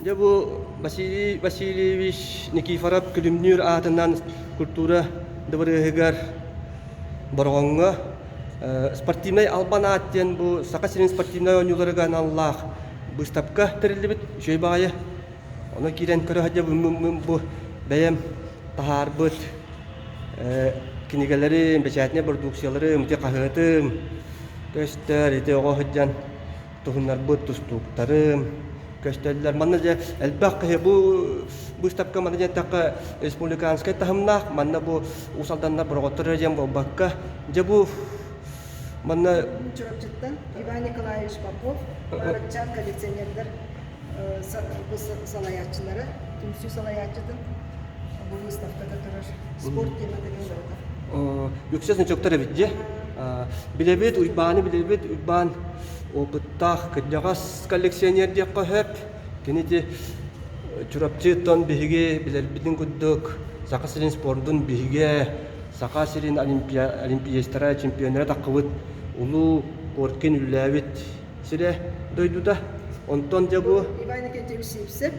Дьэ бу Василий Васильевич Никифоров Күлүмнүүр аатынан культура дыбарыаһыгар Бороҕоҥҥо спортивнай албан аат диэн бу Саха сирин спортивнай оонньууларыгар аналлаах быыстапка тэриллибит үчүгэй баҕайы. Ону киирэн көрө сылдьабын бу бэйэм таһаарбыт кинигэлэрим, бэчээтинэй бородууксуйаларым, ити хаһыатым көстөр, ити оҕо сылдьан туһуннарбыт тустууктарым көстөллөр. Манна дьэ элбэх киһи бу быыстапка манна диэтэххэ республиканскай таһымнаах, манна бу Уус Алданнар бороҕоттор эрэ диэн буолбакка, дьэ бу манна Чурапчыттан Иван Николаевич Попов, Маарыкчаан коллекционердар салайааччылара, түмсүү салайааччытын бу выставката турар спорт тематыгар барыта. Үксэ значоктар эбит дьэ. Билэбит, Уйбааны билэбит, Уйбаан опыттаах кырдьаҕас коллекционер диэххэ сөп. Кини ити Чурапчыттан биһиги билэрбитин курдук Саха сирин спордун биһигэ, Саха сирин олимпиецтара, чемпионнара таххыбыт улуу Коркин үлэлээбит сирэ дойдута. Онтон дьэ бу Иван Никитич Сивцев,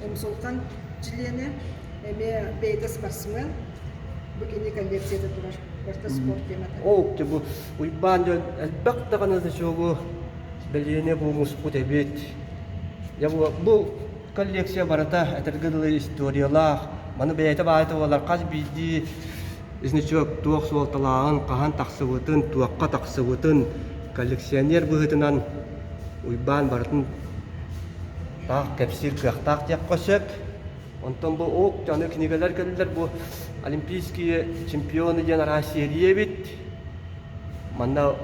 Умсулхан чилиэнэ, эмиэ бэйэтэ спортсмен. Бу кини коллекцията турар. Барыта спорт темата. Ол бу Уйбаан дьон элбэх даҕаны значогу бэлиэни бу муспут эбит. Дьэ бу, бу коллекция барыта этэргэ дылы историялаах, маны бэйэтэ баайта буолар хас биирдии значок туох суолталааҕын, хаһан тахсыбытын, туохха тахсыбытын коллекционер быһыытынан Уйбаан барытын таах кэпсиир кыахтаах диэххэ сөп. Онтон бу ок аны кинигэлэр кэллилэр бу Олимпийские чемпионы диэн араас серия эбит. Манна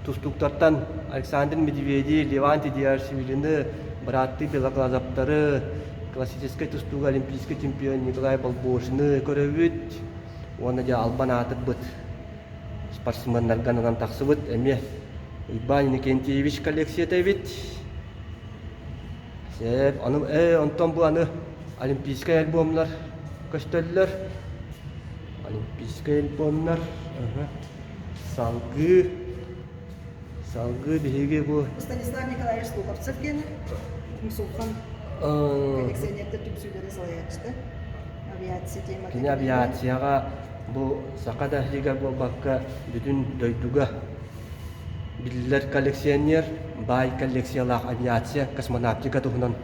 тустууктартан Александр Медведи, Леван Тедиашвилины, бырааттыы Белоглазовтары, классическай тустууга олимпийскай чемпион Николай Балбошины көрөбүт уонна дьэ албан аатырбыт спортсменнарга ананан тахсыбыт эмиэ Уйбаан Иннокентьевич коллекцията эбит. Сөп, аны онтон бу аны олимпийскай альбомнар көстөллөр. Олимпийскай альбомнар. Салгыы салгыы биһиги бу Станислав Николаевич Луковцев диэн Мусулхан коллекционердар түмсүүлэрин салайааччыта. Авиация темата. Кини авиацияҕа бу саха да иһигэр буолбакка бүтүн дойдуга биллэр коллекционер, баай коллекциялаах авиация, космонавтика туһунан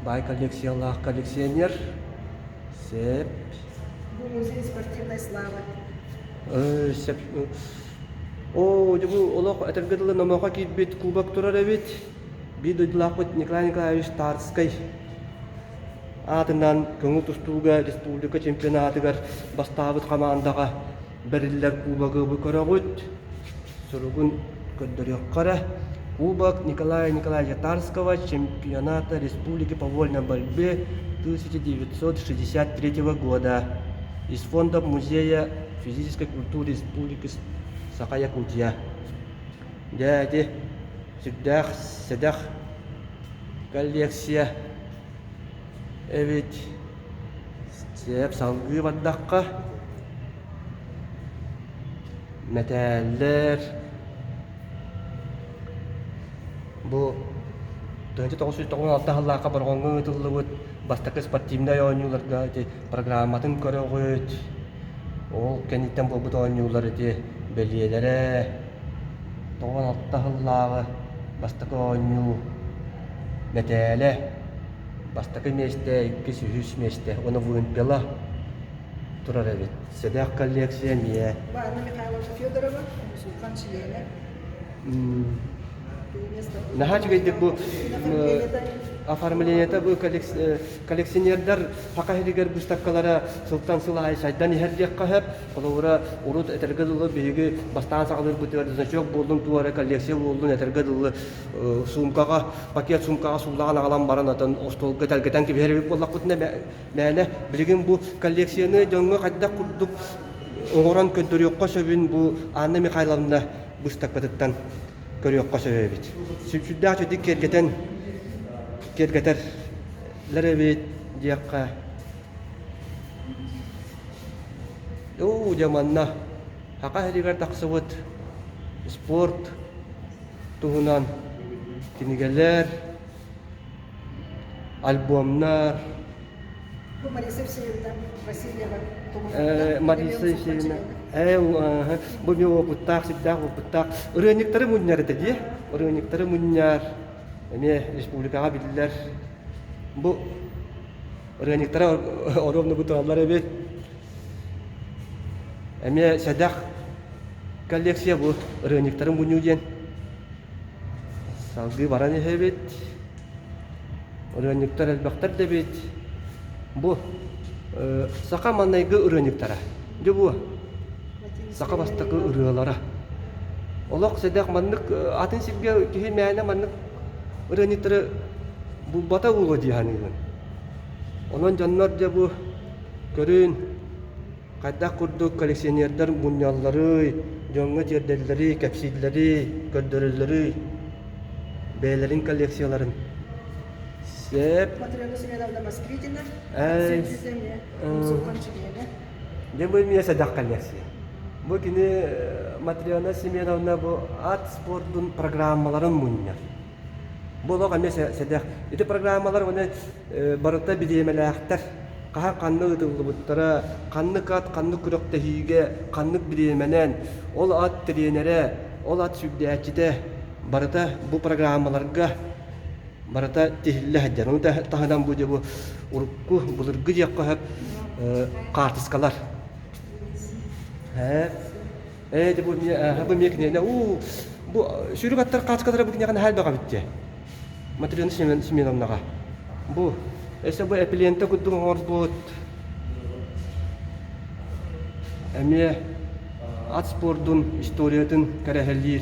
баай коллекциялаах коллекционер. Сөп. Бу музей спортивной славы. Сөп. Оо, дьэ бу олох этэргэ дылы номоҕо киирбит кубок турар эбит. Биир дойдулаахпыт Николай Николаевич Тарскай аатынан көҥүл тустууга республика чемпионатыгар бастаабыт хамаандаҕа бэриллэр кубогы бу көрөҕүт. Суругун көрдөрүөххэ эрэ. Кубок Николая Николаевича Тарского чемпионата Республики по вольной борьбе 1963 года из фонда Музея физической культуры Республики Саха-Якутия. Дьэ, ити сүрдээх сэдэх коллекция эбит. Сөп, салгыы бардахха мэтээллэр бу 1996 сыллаахха Бороҕоҥҥо ыытыллыбыт бастакы спортивнай оонньууларга ити программатын көрөҕүт. Ол кэнниттэн буолбут оонньуулар ити бэлиэлэрэ 96 сыллааҕы бастакы оонньуу мэтээлэ бастакы миэстэ, иккис, үһүс миэстэ уонна вымпела турар эбит. Сэдэх коллекция эмиэ. Анна Михайловна Федорова, Мусулхан чилиэнэ. Наһаа үчүгэйдик бу оформлениета бу коллекционердар Саха сиригэр быыстапкалара сылтан сыл аайы сайдан иһэр диэххэ сөп. Холобура, урут этэргэ дылы биһиги бастаан саҕалыырбытыгар значок буоллун, туох эрэ коллекция буоллун этэргэ дылы суумкаҕа, пакет суумкаҕа сууллаҕын аҕалан баран атын остуолга тэлгэтэн кэбиһэр эбит буоллахпытына мээнэ билигин бу коллекцияны дьоҥҥо хайдах курдук оҥорон көрдөрүөххэ сөбүн бу Анна Михайловна быыстапкатыттан көрүөххэ сөп эбит. Сүрдээх үчүгэй киэргэтэн киэргэтэллэр эбит диэххэ. Оо, дьэ манна Саха сиригэр тахсыбыт спорт туһунан кинигэлэр. альбомнар. Бу Мариса Евсеевна Васильева туһунан. Мариса Евсеевна бу мен опыттаах, сүрдээх опыттаах. Ырыанньыктары мунньар этэ дии. Ырыанньыктары мунньар. Эмиэ республикаҕа биллэр. Бу ырыанньыктара оруобуна бу тураллар эбит. Эмиэ сэдэх коллекция бу ырыанньыктары мунньуу диэн. Салгыы баран иһэбит. Ырыанньыктар элбэхтэр да эбит. Бу саха маҥнайгы ырыанньыктара. Дьэ бу саха бастакы ырыалара. Олох сэдэх маннык атын сиргэ киһи мээнэ маннык ырыанньыктары булбата буолуо дии саныыбын. Онон дьоннор дьэ бу көрүн Хайдах курдук коллекционердар мунньалларый, дьоҥҥо тиэрдэллэрий, кэпсииллэрий, көрдөрөллөрүй бэйэлэрин коллекцияларын. Сөп. Матрена Семеновна Москвитина, Эй, Сүүрдүүтэ эмиэ Умсулҕан чилиэнэ. Дьэ бу эмиэ сэдэх коллекция. Бу кини Матрена Семеновна бу ат спордун программаларын мунньар. Бу олох эмиэ сэдэх. Ити программалар уонна барыта бириэмэлээхтэр. Хаһан ханна ыытыллыбыттара, ханнык ат ханнык күрэхтэһиигэ, ханнык бириэмэнэн, ол ат тириэнэрэ, ол ат сүүрдээччитэ барыта бу программаларга барыта тиһиллэ сылдьар. Ону таһынан бу дьэ бу урукку былыргы диэххэ сөп хаартыскалар. Ээ, дьэ бу эмиэ бу эмиэ киниэнэ уу бу сүүрүк аттар хаачыкалара бу киниэхэ наһаа элбэх эбит дии. Матрена Семеновнаҕа. Бу өссө бу эпилиэнтэ курдук оҥорбут эмиэ ат спордун историятын кэрэһэлиир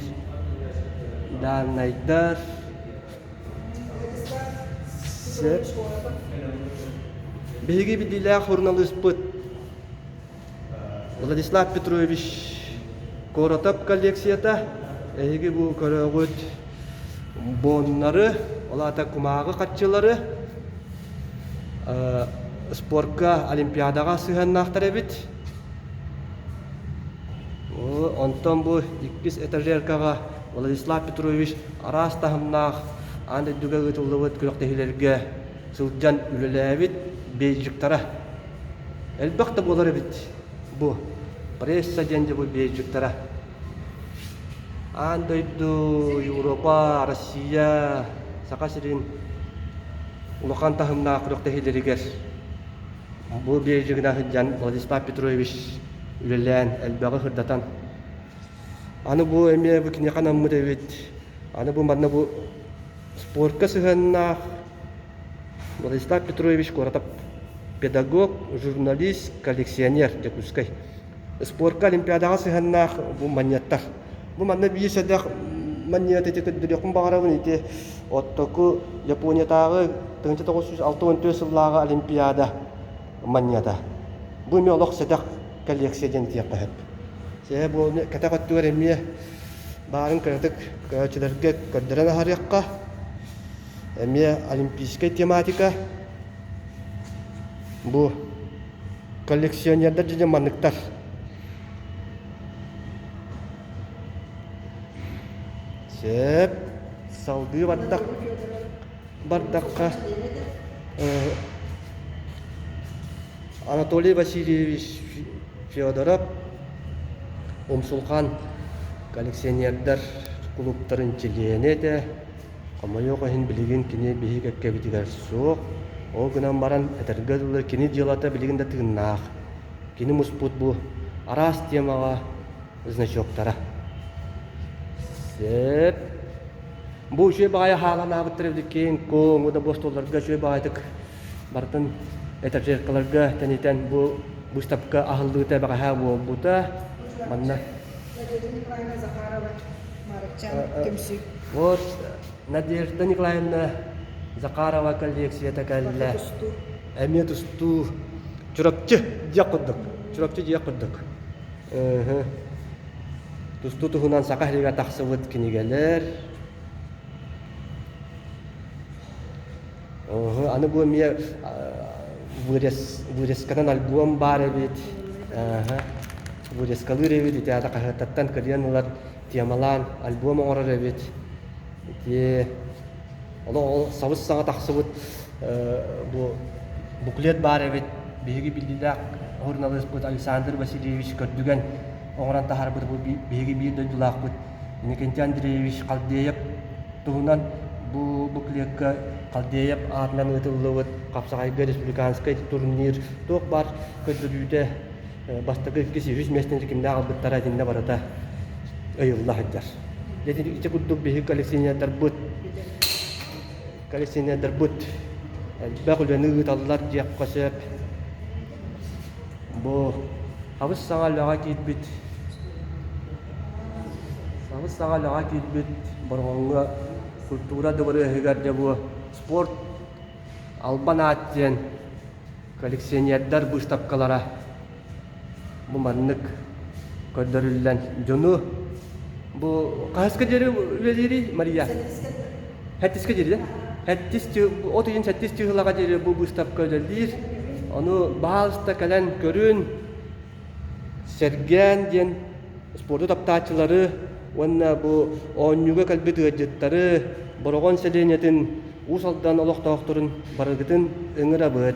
дааннайдар. Сөп. Биһиги биллиилээх суруналыыспыт Владислав Петрович Коротов коллекцията эһиги бу көрөҕүт боннары, ол аата кумааҕы харчылары спорка, олимпиадаҕа сыһыаннаахтар эбит. Онтон бу иккис этажеркаҕа Владислав Петрович араас таһымнаах аан дойдуга ыытыллыбыт күрэхтэһиилэргэ сылдьан үлэлээбит бейджиктара Элбэх да буолар эбит бу пресса диэн дьэ бу бейджиктара. Аан дойду, Европа, Россия, Саха сирин улахан таһымнаах күрэхтэһиилэригэр бу бейджигинэн сылдьан Владислав Петрович үлэлээн элбэҕи сырдатан аны бу эмиэ бу киниэхэ анаммыт эбит аны бу манна бу спортка сыһыаннаах Владислав Петрович Коротов педагог, журналист, коллекционер Дьокуускай. Спорка олимпиадаҕа сыһыаннаах бу манньыаттар. Бу манна биир сэдэх манньыат ити көрдөрүөхпүн баҕарабын ити оттоку Япониятааҕы 1964 сыллааҕы олимпиада манньыата. Бу эмиэ олох сэдэх коллекция диэн этиэххэ сөп. Сэһэ бу кэтэх өттүгэр эмиэ баарын кыратык көрөөччүлэргэ көрдөрөн аһарыахха. Эмиэ олимпийскай тематика. Бу коллекционердар дьэ манныктар. Сөп. Салгыы бардах бардахха Анатолий Васильевич Федоров Умсулхан коллекционердар кулууптарын чилиэнэ этэ. Хомойуох иһин билигин кини биһиги кэккэбитигэр суох. Ол гынан баран, этэргэ дылы, кини дьыалата билигин да тыыннаах. Кини муспут бу араас темаҕа значоктара. Сөп. Бу үчүгэй баҕайы хааланаабыттар эбит киэҥ-куоҥ да бу остуолларга үчүгэй баҕайытык барытын этажеркаларга тэнитэн бу быыстапка аһыллыыта бэҕэһээ буолбута. Манна Надежда Николаевна Захарова, Маарыкчаан түмсүү. Вот Надежда Николаевна Захарова коллекцията кэллэ. Эмиэ тустуу. Чурапчы диэх курдук. Чурапчы диэх курдук. Тустуу туһунан саха сиригэр тахсыбыт кинигэлэр. Аны бу эмиэ вырезканан альбом баар эбит. Вырезкалыыр эбит, ити аата хаһыаттартан кырыйан ылар, темалаан альбом оҥорор эбит. Ити. Олох ол сабыс-саҥа тахсыбыт бу буклет баар эбит. Биһиги биллиилээх суруналыыспыт Александр Васильевич Көрдүгэн оҥорон таһаарбыт бу биһиги биир дойдулаахпыт Иннокентий Андреевич Халдеев туһунан бу буклетка Халдеев аатынан ыытыллыбыт хапсаҕайга республиканскай турнир туох баар көрдөрүүтэ бастакы, иккис, үһүс миэстэни кимнээх ылбыттара итиннэ барыта ыйылла сылдьар. Ити курдук биһиги коллекционердарбыт коллекционердарбыт элбэх үлэни ыыталлар диэххэ сөп. Бу хабыс саҥа үлэҕэ киирбит хабыс саҥа үлэҕэ киирбит Бороҕоҥҥо культура дыбарыаһыгар дьэ бу спорт албан аат диэн коллекционердар быыстапкалара бу маннык көрдөрүллэн дьону бу хаһыска диэри үлэлиирий Мария? Сэттискэ диэри да? Сэттис от ыйын сэттис чыһылаҕа диэри бу быыстапка үлэлиир. Ону баһаалыста кэлэн көрүн, сэргээн диэн спорду таптааччылары уонна бу оонньууга кэлбит ыалдьыттары Бороҕон сэлиэнньэтин Уус Алдан олохтоохторун барыгытын ыҥырабыт.